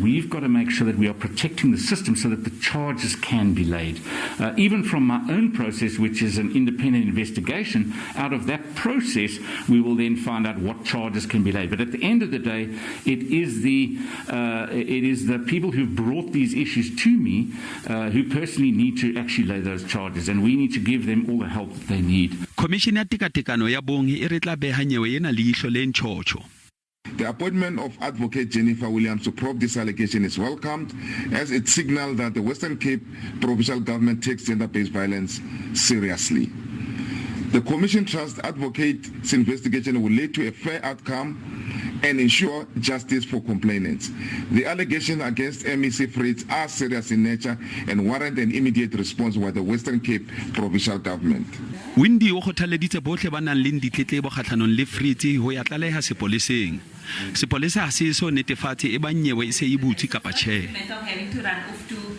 We've got to make sure that we are protecting the system so that the charges can be laid. Even from my own process, which is an independent investigation, out of that process, we will then find out what charges can be laid. But at the end of the day, it is the people who've brought these issues to me who personally need to actually lay those charges, and we need to give them all the help that they need. Khomishene ya Tekatekano ya Bong e re tla beha nyewe ena leihlo le ntjhotjho. The appointment of Advocate Jennifer Williams to probe this allegation is welcomed, as it signals that the Western Cape provincial government takes gender-based violence seriously. The Commission trusts Advocate's investigation will lead to a fair outcome and ensure justice for complainants. The allegations against MEC Fritz are serious in nature and warrant an immediate response by the Western Cape provincial government. Winde o kgothalleditse bohle ba nang le ditletlebo kgahlanong le Fritz ho ya tlaleha sepoleseng. Sepolesa ha se eso netefatse ebang nyewe e se e butswe kapa tjhe. Of having to run off to